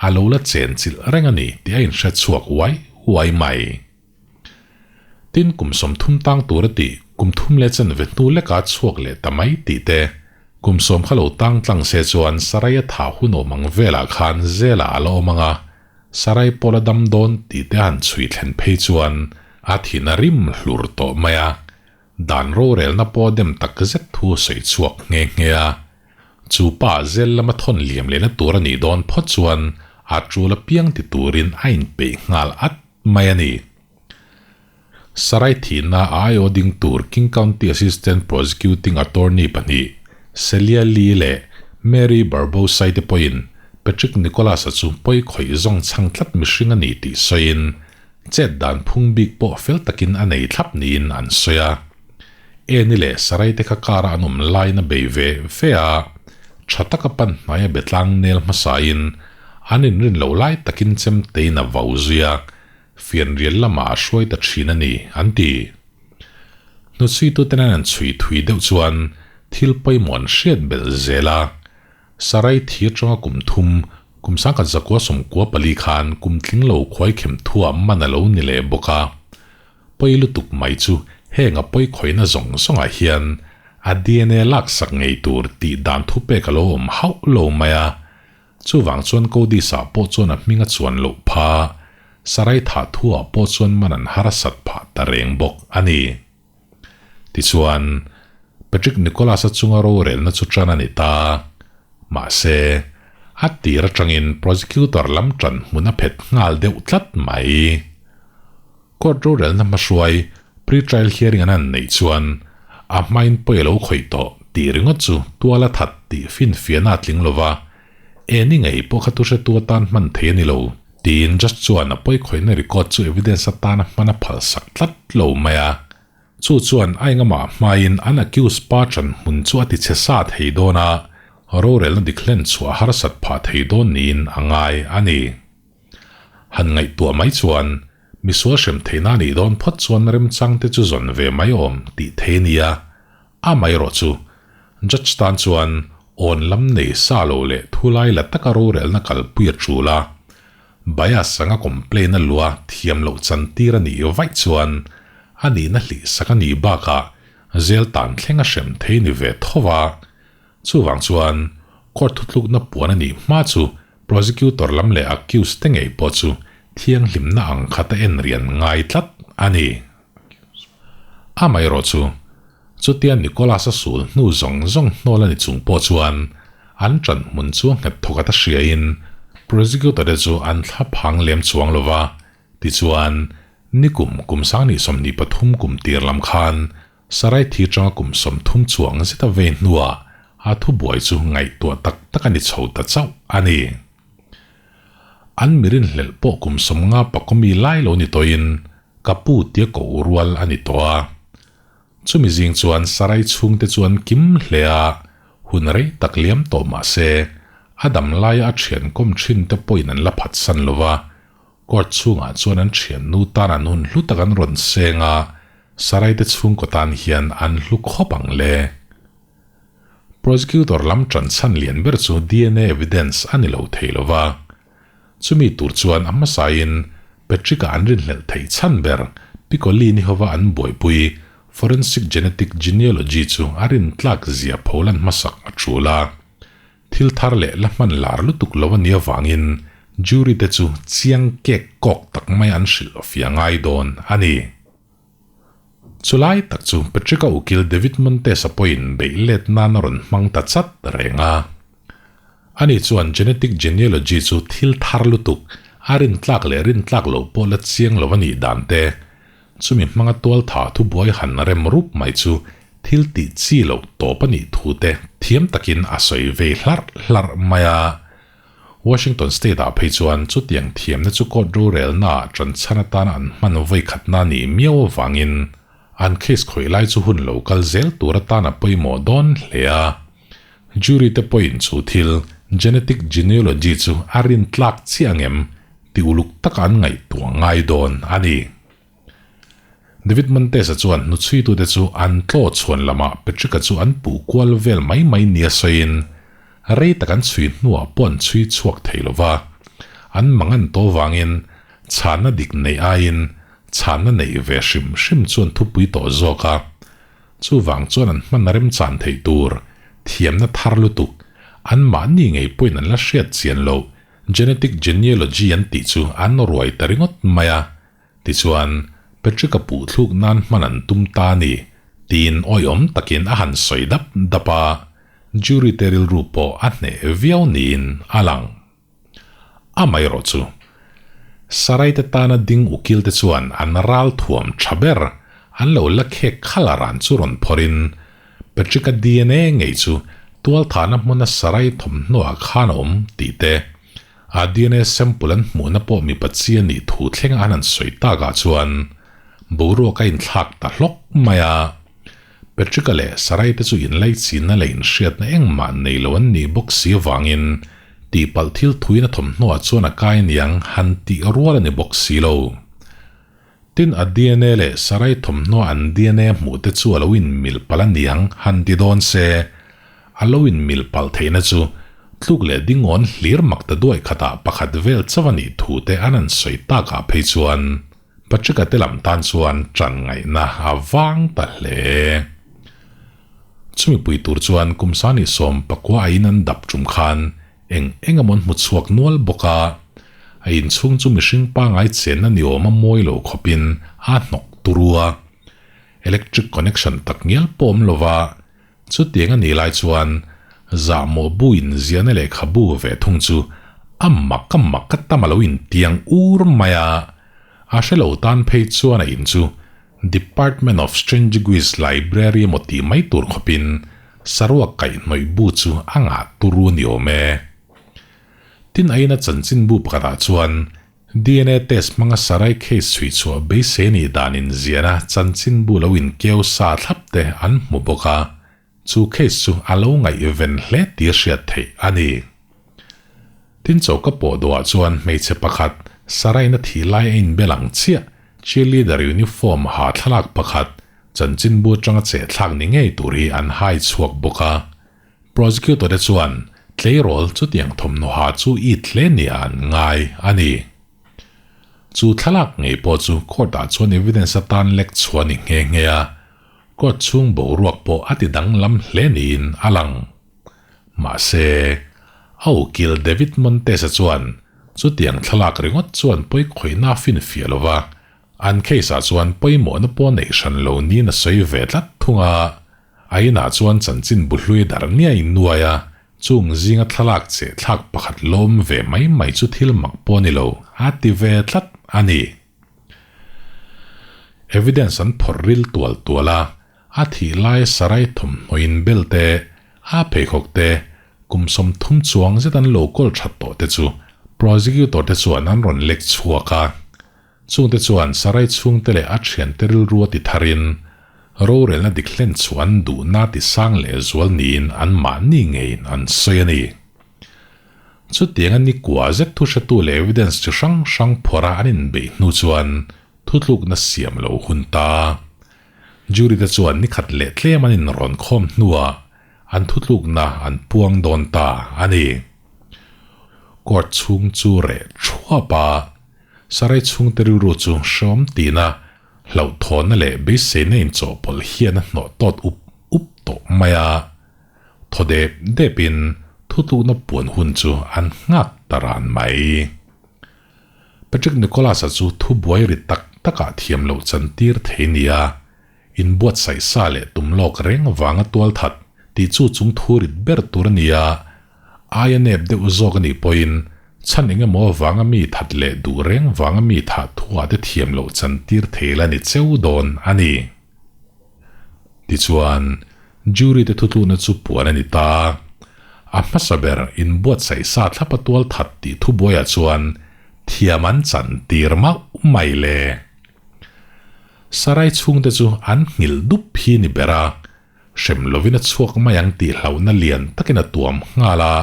a lo la chen chilh reng a ni tih a inhre chhuak uai uai mai. Tin kum 30 tang tur a tih kum thum leh chanve hnu leka chhuak leh ta mai tih te, kum sawm kha lo tang tlang se chuan Sarai a thah hun awm ang velah khan Zela a la awm ang a, Sarai pawh la dam dawn tih te a han chhui thlen phei chuan a thin a rim hlur tawh mai a, dan rorelna pawh a dem tak zet thu a sawi chhuak nghe nghe a. Chu pa Zel lama thawn liam lehna tur a nih dawn phawt chuan A tul apiang ti turin a inpeih nghal at mai a ni. Sarai thihna a aiawh ding tur King County Assistant Prosecuting Attorney pahnih Celia Lee leh Mary Barbosai te pawhin Patrick Nicholas-a chu pawi khawih zawng chhang tlat mihring a ni tih sawiin chet dan phung bik pawh fel takin a nei thlap niin an sawi a. Eni leh Sarai te kha kara an awm laiin a bei ve ve a, tha taka pan hnaia betlang nel hmasain an inrin lo lai takin chemtein a vau zui a, fianrial lamah a hruai ta thin a ni, an ti. Hnuchhuituten an han chhui thui deuh chuan thil pawimawh an hriat belh zel a, Sarai thi atanga kum thum, kum sangkhat zakua sawmkua pali khan kum tling lo khuai khem thuah man a lo ni leh bawk a. Pawi lutuk mai chu heng a pawi khawihna zawng zawngah hian a dna laksak ngei tur tih dan thupek a lo awm hauh lo mai a. Chuvang chuan Codis ah pawh chuan a hming a chuan loh pha, Sarai thah thuah pawh chuan man an harsat phah ta reng bawk a ni. Tichuan, Patrick Nicholas-a chunga rorelna chu tan a ni ta. Mahse, a tir atangin prosecutor lam tan hmun a phet nghal deuh tlat mai. Court rorelna hmahruai pre-trial hearing an han neih chuan a hmain pawi a lo khawih tawh tih ringawt chu tual a that tih finfiahna a tling lova, eni ngei pawh kha thuhretu atan hman thei a ni lo tiin judge chuan a pawi khawihna record chu evidence atana hman a phalsak tlat lo mai a. Chu chuan a engamah hmain an accused pa ṭan hmun chu a ti chhe sa thei dawn a, rorelna dik hlen chhuah harsat phah thei dawn niin a ngai a ni. Han ngaihtuah mai chuan misual hrem theihna nih dawn phawt chuan remchang te chu zawn ve mai awm tih thei a nia, amaherawh chu judge tan chuan awn lam nei sa lo leh thulai la taka rorelna kalpui a tul a, bias anga complain a lua thiam loh chantir a nih vaih chuan a nihna hlih sak a nih bakah zel tan thleng a hrem thei ni ve tho va, chuvang chuan court thutlukna puan a nih hma chu Prosecutor lam leh accused te ngei pawh chu thianghlimna ang khat a en rian ngai tlat a ni. Amaherawh chu, chutia Nicholas-a sul hnu zawng zawng hnawl a ni chung pawh chuan an ṭan hmun chu a nghet thawk ata hriain prosecutor te chu an thla phang lem chuang lo va, tichuan nikum kum sangni 23 kum tir lam khan Sarai thi atanga kum 30 chuang zeta vei hnuah a thubuai chu ngaihtuah tak tak a ni chho ta chauh a ni. An mirin hlelh pawh kum 50 pakawmi lai lo ni tawhin ka pu tia koh rual a ni tawh a. Chumi zing chuan Sarai chhungte chu an kim hle a, hun rei tak liam tawh mah se a dam laia a thian kawm thin te pawhin an la phatsan lo va, Court chhungah chuan an thiannu tan an hun hlu tak an rawn seng a, Sarai te chhungkaw tan hian an hlu khawp ang le. Prosecutor lam tan chhan lian ber chu dna evidence a ni lo thei lo va. Chumi tur chuan a hmasain Patrick-a an rinhlelh theih chhan ber Piccolini hova an buaipui forensic genetic genealogy chu a rintlak zia pholan hmasak a tul a. Thil thar leh la hman lar lutuk lo a nih avangin jury te chu chiang kek kawk tak mai an hrilh fia ngai dawn a ni. Chulai tak chu Patrick-a ukil David Montes-a pawhin beih let nan a rawn hmang ta chat reng a. Ani chuan genetic genealogy chu thil thar lutuk, a rintlak leh rintlak lo pawh la chiang lo a nih dan te, chumi hmanga tualtha thubuai han rem rup mai chu thil tih chi loh tawp a nih thu te thiam takin a sawi vei hlarh hlarh mai a. Washington State-ah phei chuan chutiang thiamna chu court rorelnaah ṭanchhan atana an hman vawi khatna a nih miau avangin an case khawih lai chu hun lo kal zel tur atan a pawimawh dawn hle a. Jury te pawhin chu thil, genetic genealogy chu a rintlak chiah ang em ti uluk taka an ngaihtuah ngai dawn a ni. David Montes-a chuan hnuchhuitute chu an tlaw chhuan lamah Patrick-a chu an puh kual vel mai mai nia sawiin rei tak an chhui hnuah pawh an chhui chhuak thei lo va. An mang an tawh vangin chhanna dik neih aiin chhanna neih ve hrim hrim chu an thupui tawh zawk a. Chuvang chuan an hman remchan theih tur thiamna thar lutuk anmahni ngei pawhin an la hriat chian loh genetic genealogy an tih chu an ruai ta ringawt mai a. Tichuan, Patrick-a puh thluk nan hman an tum ta a ni, tiin awihawm takin a han sawi dap dap a, jury te rilru pawh a hneh viau niin a lang. Amaherawhchu, Sarai-te tana ding ukilte chuan an ralthuam tha ber an lo la khek khalh a ran chu rawn phawrhin Patrick-a dna ngei chu tualthahna hmuna Sarai thawmhnaw-ah khan a awm tih te, a dna sample an hmuhna pawh mipa chi a nih thu thlenga an han sawi takah chuan boruak a inthlak ta hlawk mai a. Patrick-a leh Sarai te chu inlaichinna leh inhriatna engmah nei lo an nih bawk si avangin tihpalh thil thuin a thawmhnaw ah chuan a kai aniang han tih rual a ni bawk si lo. Tin, a dna leh Sarai thawmhnaw an dna hmuh te chu a lo inmil palh aniang han ti dawn se, a lo inmil palh theihna chu tluk leh dingawn hlir mak ta duai khatah pakhat vel chauh a nih thu te an han sawi takah phei chuan Patrick-a te lam tan chuan ṭan ngaihna a vang ta hle. Chumi pui tur chuan kum sani 19 a in an dap ṭum khan eng eng emaw an hmu chhuak nual bawk a, a inchhung chu mihring pangai chenna ni awm a mawi lo khawpin a hnawk turu a, electric connection tak ngial pawh awm lo va, chutiang a nih lai chuan zahmawh bu inziahna lehkhabu ve thung chu a mak a mak a tam a lo intiang ur mai a, a hre lo tan phei chuan a in chu Department of Strangeguis Library emaw tih mai tur khawpin saruak kaihhnawih bu chu a ngah turu ni awm e. Tin a ina chanchinbu pakhatah chuan dna test hmanga Sarai case chhui chhuah beisei nih dan inziahna chanchinbu lo inkeu sa thlap te an hmu bawk a, Chu case chu a lo ngaihven hle tih a hriat theih a ni. Tin choka pawh dawhah chuan hmeichhe pakhat Saraina thih lai a inbel ang chiah cheerleader uniform ha thlalak pakhat chanchinbu atanga chehthlak ni ngei tur hi an hai chhuak bawk a. Prosecutor te chuan tleirawl chutiang thawmhnaw ha chu it hle nia an ngai a ni. Chu thlalak ngei pawh chu court ah chuan evidence atan lek chhuah a ni nghe nghe a. Court chhung boruak pawh a ti danglam hle niin a lang. Mahse, a ukil David Montes-a chuan chutiang thlalak ringawt chuan pawikhawihna a finfiah lo va, an case-ah chuan pawimawhna pawh neih hran lo niin a sawi ve tlat thung a. A inah chuan chanchin bu hlui dar niai nuai a, chung zinga thlalak cheh thlak pakhat lawm ve mai mai chu thil mak pawh ni lo a ti ve tlat a ni. Evidence an phawrh ril tual tual a, a thih lai sarai thawmhnaw in bel te, a pheikhawk te, kum 30 chuang zet an lo kawl that tawh te chu prosecutor te chuan an rawn lek chhuak a. Chungte chuan sarai chhungte leh a thiante rilru a ti tharin rorelna dik hlen chhuah an duhna ti sang leh zual niin an mahni ngeiin an sawi a ni. Chutianga ni kua zet thu hretu leh evidence chi hrang hrang phawrha an inbeih hnu chuan thutlukna siam lo hun ta. Jury te chuan ni khat leh tlem an inrawn khawm hnuah an thutlukna an puang dawn ta a ni. Court chhung chu reh thuap a, sarai chhungte rilru chu hreawm tina hlauhthawnna leh beiseina inchawhpawlh hian a hnawh tawt up up tawh mai a. Thaw dep depin thutlukna puan hun chu an nghak ta ran mai. Patrick Nicholas-a chu thubuai ri tak takah thiam loh chan tir thei nia, inbuatsaih sa leh tum lawk reng vanga tual that tih chu chung thu rit ber tur a nia, aia nep deuh zawk a nih pawhin chhan eng emaw vanga mi that leh duh reng vanga mi thah thuah te thiam loh chan tir thei la ni cheu dawn a ni. Tichuan, jury te thutlukna chu puan a ni ta. A hmasa ber inbuatsaih sa thlapa tual that tih thubuaiah chuan thiam an chan tir mauh mai le. Sarai chhungte chu an nghilh dup hi ni ber a, hrem lovin a chhuak mai ang tih hlauhna lian takin a tuam nghal a,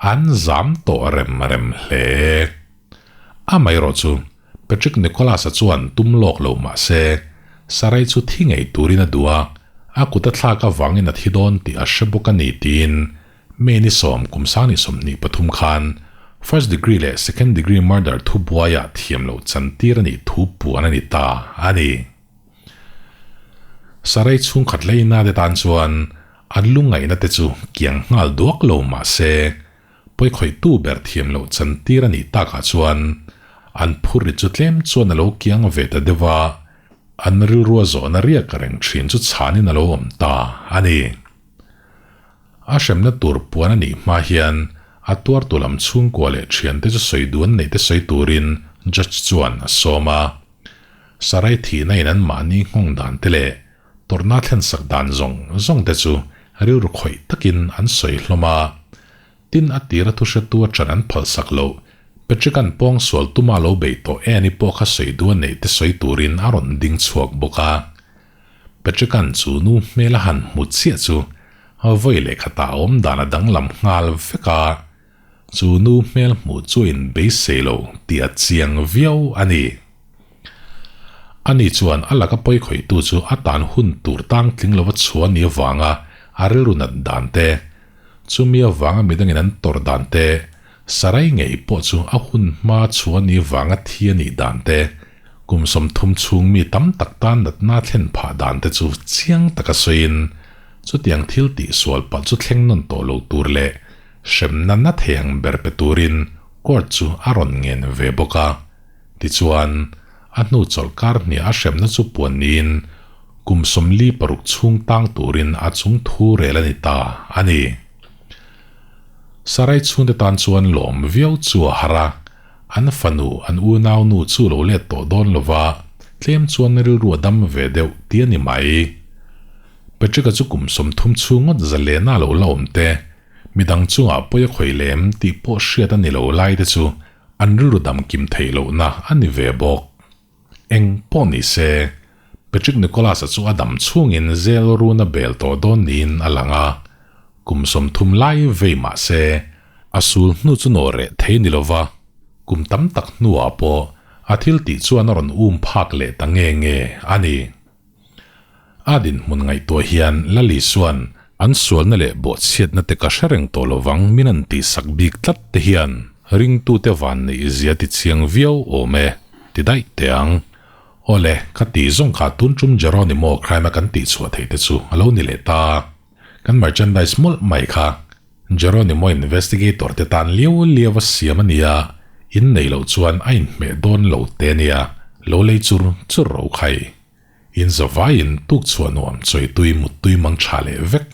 an zam tawh rem rem hle. Amaherawh chu, Patrick Nicholas-a chuan tum lawk lo mah se, Sarai chu thi ngei turin a duh a, a kut a thlak avangin a thi dawn tih a hre bawk a ni tiin May ni sawm kum sang ni 23 khan first degree leh second degree murder thubuaiah thiam loh chantir a nih thu puan a ni ta a ni. Sarai chhungkhat leina te tan chuan an lungngaihna te chu kiang nghal duak lo mah se, Pawikhawihtu ber thiam loh chantir a nih takah chuan an phur ri chu tlem chuan a lo kiang ve ta deuh a, an rilrua zawhna riak reng thin chu chhanin a lo awm ta a ni. A hremna tur puan a nih hma hian A tuartu lam chhungkua leh thiante chu sawi duh an neih te sawi turin judge chuan a sawm a. Sarai thihna in an mahni nghawng dan te leh tawrhna thlensak dan zawng zawng te chu rilru khawih takin an sawi hlawm a. Tin a tira thu hretu atang an phalsak loh Patrick-a'n pawngsual tuma lo bei tawh e ni pawh kha sawi duh a neih te sawi turin a rawn ding chhuak bawk a. Patrick-a'n chu nu hmel a han hmu chiah chu vawi leh khatah a awm dan a danglam nghal vek a, chu nu hmel hmuh chu a inbeisei lo tih a chiang viau a ni. Ani chuan a laka pawi khawihtu chu a tan hun tur tang tling lova chhuah a nih avanga a rilru nat dan te, chumi avanga midangin an tawrh dan te, Sarai ngei pawh chu a hun hma chhuah ni vanga thi a nih dan te, kum 30 chhung mi tam tak tan natna thlen phah dan te chu chiang taka sawiin, chutiang thil tih sual palh chu thleng nawn tawh lo tur leh hremna na thei ang ber pe turin court chu a rawn ngen ve bawk a. Tichuan, a hnu chawlhkar hniah a hremna chu puan niin kum 46 chhung tang turin a chung thu rel a ni ta a ni. Sarai chhungte tan chuan lawm viau chu a har a, an fanu, an unau nu chu lo let tawh dawn lo va, tlem chuan rilru a dam ve deuh ti a ni mai. Patrick-a chu kum 30 chhung ngawt zalena lo la awm te, midang chungah pawi a khawih lem tih pawh hriat a ni lo lai te chu an rilru dam kim theih lohna a ni ve bawk. Eng pawh ni se, Patrick Nicholas-a chu a dam chhungin zel runa bel tawh dawn niin a lang a, kum 30 lai vei mah se, a sul hnu chu nawh reh thei ni lova, kum tam tak hnuah pawh a thil tih chuan a rawn um phak leh ta nge nge a ni. A dinhmun ngaihtuah hian Lali chuan an sualna leh bawhchhiatna te ka hre reng tawh lovang min an tihsak bik tlat te hian ringtute van neih zia ti chiang viau awm e, ti daih teh ang. Awle, ka tih zawng kha tun tum Jeronimo crime a kan tih chhuah theih te chu a lo ni leh ta. Kan merchandise mawlh mai kha Jeronimo investigator te tan liau liau a siam a nia, in nei loh chuan a inhmeh dawn lo te a nia, lo lei chur chur ro khai. In zavaiin tuk chhuah nuam chawi tui mut tui mang tha leh vek.